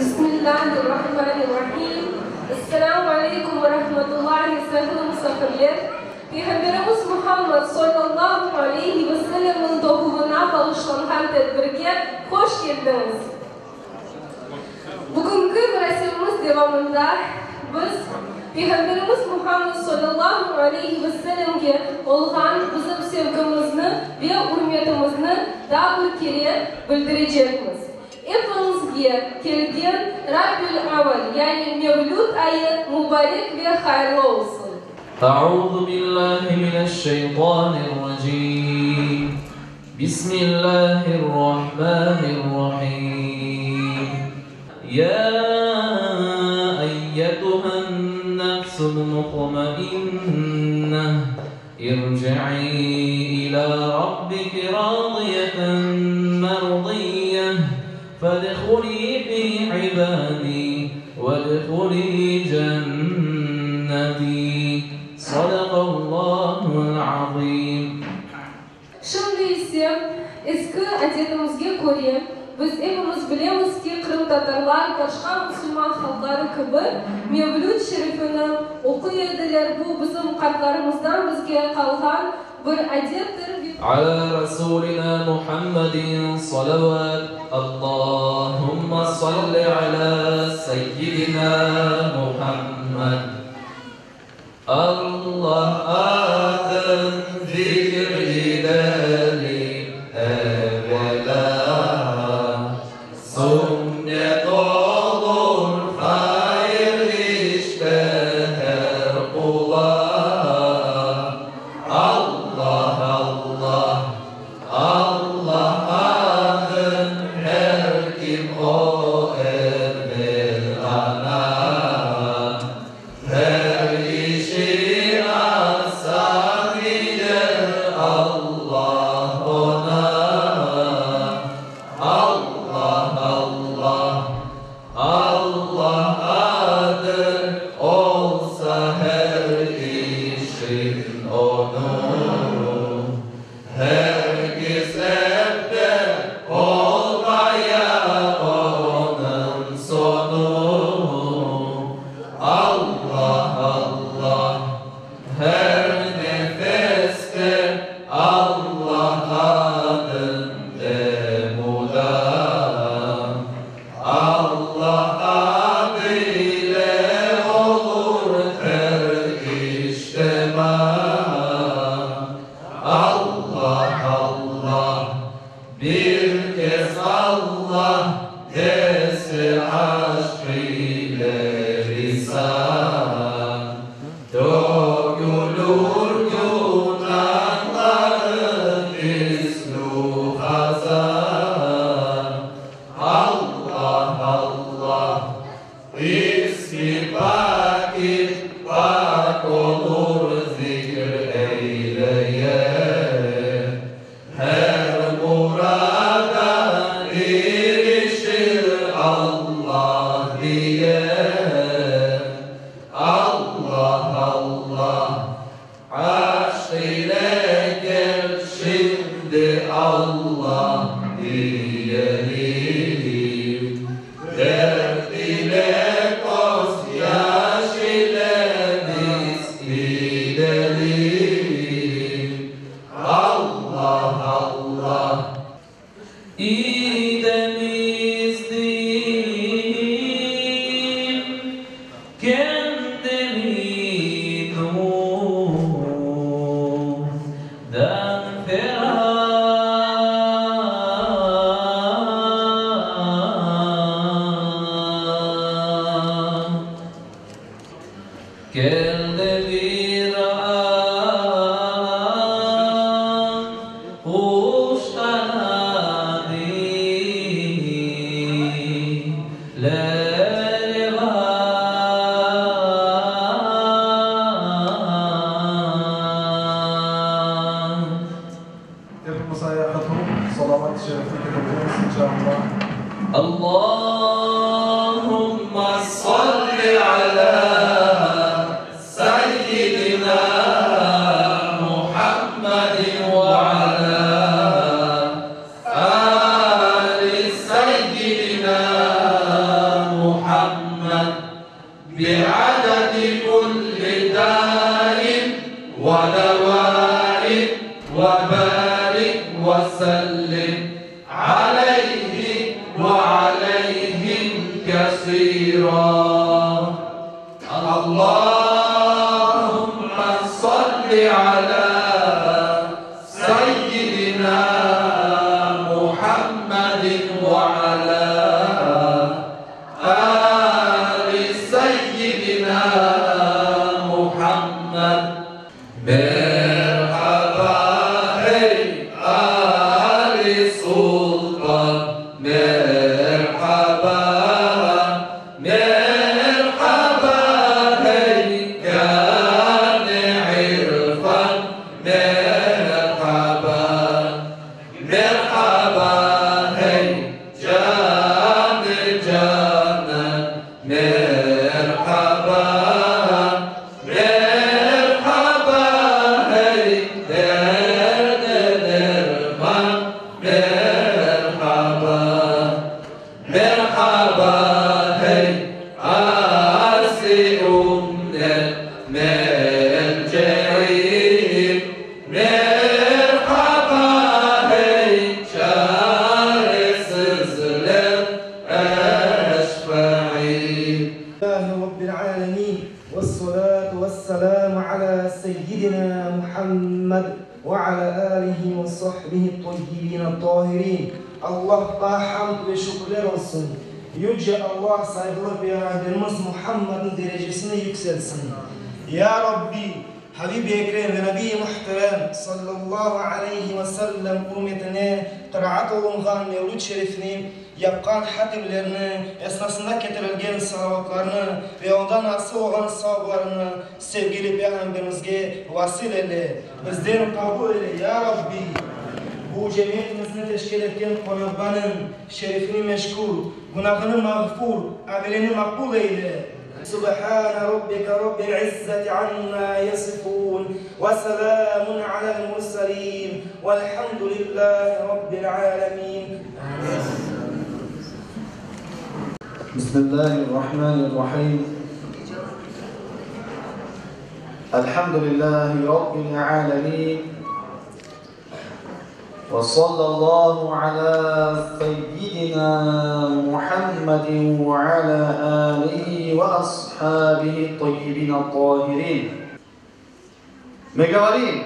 Bismillahirrahmanirrahim. Esselamu aleykum ve rahmetullahi, sayğılı musafirler! Peyğamberimiz Muhammad, sallallahu aleyhi ve sellemniñ doğuvına bağışlanğan tedbirge hoş keldiñiz! Bugünki merasimimiz devamında biz Peyğamberimiz Muhammad, sallallahu aleyhi ve sellemge olğan bizim sevgimizni ve ürmetimizni daa bir kere bildirecekmiz. Epiñizge kelgen Rabiül-Avval, yani Mevlüt ayı mubarek ve hayırlı olsun! Auzu billahi mineşşeytanirracim. Bismillahirrahmanirrahim. Ya eyyetuhen nefsul mutmainneh, irci'i ila rabbiki radiyeten merdiyyeh, fedhuli fi ibadi vedhuli cenneti. Sadaqallahul azim. Şimdi ise, eski adetimizge köre, biz epimiz bilemiz ki, qırımtatarlar başqa musulman halqları kibi Mevlüt şerifini oquy ediler, bu bizim qartlarımızdan bizge qalğan bir adettir ve. Ala rasulina Muhammedin salavat, Allahumma salli ala seyyidina Muhammed. Allah adın zikr idelim evvela, Sünnet olur hayır işte her qula. Allah, Allah, Allah adın her kim o evvel ana. Her işi asan ider Allah ona. Allah, Allah, Allah adın olsa her işin onun. Hergiz ebter olmaya onıñ sonu. Allah, Allah, her nefeste Allah adın de mudam. Allah adı ile olur her iş temam. Allah, Allah, bir kez Allah dese aşk ile lisan, Dökülür günahları mislü hazan. Allah, Allah, ismi paki pak olur zikr eyleyen. Her murada erişir Allah diyen. Allah, Allah, aşk ile gel şimdi Allah diyelim. Dert ile köz yaş ile biz gidelim. Allah, Allah. İdemiz din, kendini nurdan ferah. Geldi bir an quş qanadı ile revan. Epimiz ayaqqa turıp, salavat-ı şerifni ketireceğiz, inşallah. Allahumma salli ala sayyidina Muhammedin ve ala ali sayyidina. Merhaba hey asi ümmet melceim Merhaba hey çaresizler eşfein. Lillahi Rabbil alemin, vessalatu vesselamu ala seyyidina Muhammed ve ala alihi ve sahbihi tayyibin tahirin. Allahqa hamd ve şükürler olsun. Yüce Allah sayğılı Peyğamberimiz Muhammedniñ derecesini yükseltsin. Ya Rabbi, Habib-i Ekrem ve Nebiy-i Muhterem sallallahu aleyhi ve sellem ürmetine qıraat olunğan Mevlüd şerifni, yapqan hatimlerni, esnasında ketirilgen salavatlarnı ve ondan asıl olğan savaplarnı sevgili Peyğamberimizge vasıl eyle, bizden qabul eyle, ya Rabbi! Bu cemiyetimizni teşkil etken qonaqbanıñ şerifini meşkur, günahını mağfur, amelini maqbul eyle. Subhane Rabbike Rabbil izzeti amma yasifun ve selamun alel murselin velhamdülillahi Rabbil alemin. Bismillahirrahmanirrahim. Elhamdülillahi Rabbil alemin. Ve sallallahu ala seyyidina Muhammedin ve ala alihi ve ashabihi tayyibin tahirin. Мы говорим,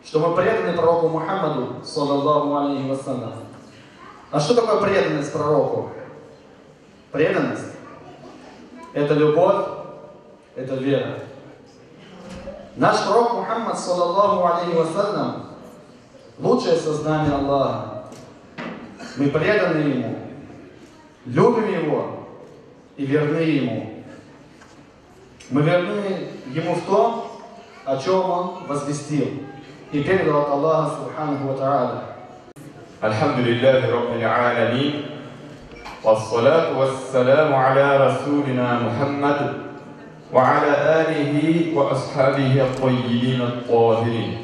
что мы преданы пророку Мухаммаду, саллаллаху алейхи вассалям. А что такое преданность пророку? Преданность – это любовь, это вера. Наш пророк Мухаммад, саллаллаху алейхи вассалям, лучшее создание Аллаха. Мы преданы Ему, любим Его и верны Ему. Мы верны Ему в том, о чем Он возвестил и передал от Аллаха Субханаху Ва Тааля. الحمد لله رب العالمين والصلاة والسلام على رسولنا محمد وعلى آله وأصحابه الطيبين الطاهرين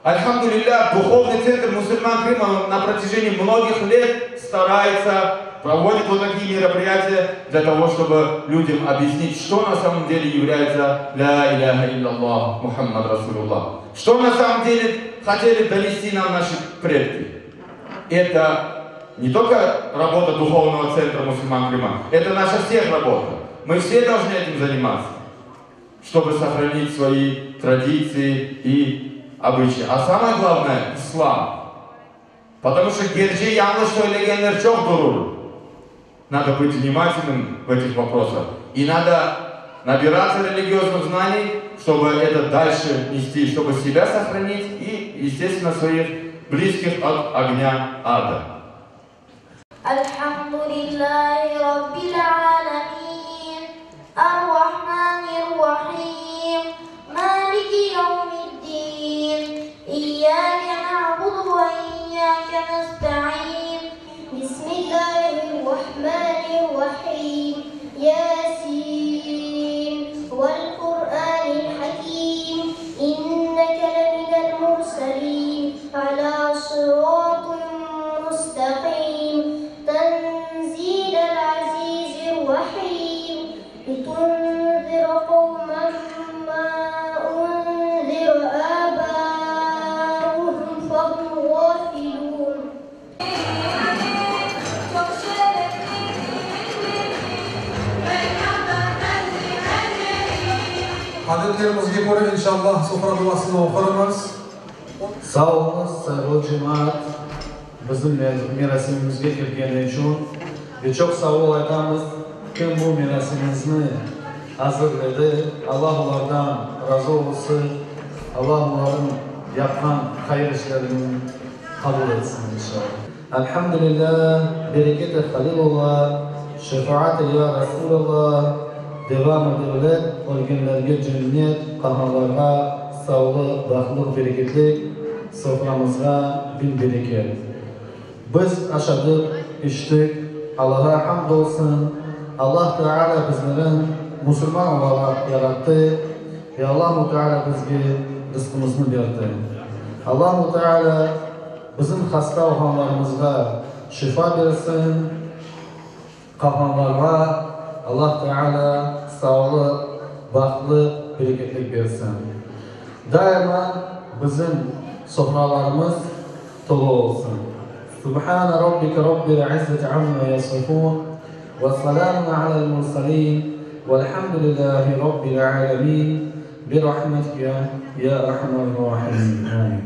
Альхамдулилля, духовный центр мусульман Крыма на протяжении многих лет старается, проводит вот такие мероприятия для того, чтобы людям объяснить, что на самом деле является Ля иляха илляллах Мухаммад Расулуллах. Что на самом деле хотели донести нам наши предки. Это не только работа духовного центра мусульман Крыма, это наша всех работа. Мы все должны этим заниматься, чтобы сохранить свои традиции и обычаи. А самое главное – ислам. Потому что gerçeği yanlış söylegenler çoq durur. Надо быть внимательным в этих вопросах. И надо набираться религиозных знаний, чтобы это дальше нести, чтобы себя сохранить и, естественно, своих близких от огня ада. الحمد لله رب العالمين الرحمن الرحيم مالك يوم الدين إياك نعبد وإياك نستعين بسم الله الرحمن الرحيم ياسين والقرآن الحكيم إنك لمن المرسلين على صراط مستقيم تنزيل العزيز الرحيم لتنذر قوما ما أنذر آباؤهم فهم غافلون Çoq şerefli Merhaba Adetlerimizge köre inşallah sofra duasını oqurmız. Sağ oluñız, sayğılı cemaat, bizim merasimimizge kelgeni içün. Ve çoq sağ ol aytamız, kim bu merasimimizni azırladı, Allah olardan razı olsun, Allah olarnıñ yapqan hayır işlerini qabul etsin, inşallah. Elhamdülillah, bereket-i Halilullah, şefaat-i ya Resulallah, devam-ı devlet, ölgenlerge cennet, qalğanlarğa sağlıq, bahlıq, bereketlik, soframızğa biñ bereket. Biz aşadıq, içtik, Allağa hamd olsun, Allah Teala bizlerni musulman olaraq yarattı ve Allahu Teala bizge rızqımıznı berdi. Allahu Teala bizim hasta olğanlarımızğa şifa bersin. Qalğanlarğa Allah Teala sağlıq, bahtlı, bereketlik bersin. Daima bizim sofralarımız tolu olsun. Subhane rabbike rabbil izzeti amma yasifun ve selamun alel murselin velhamdülillahi rabbil alemin bi rahmetike ya erhamer rahimin. Amin.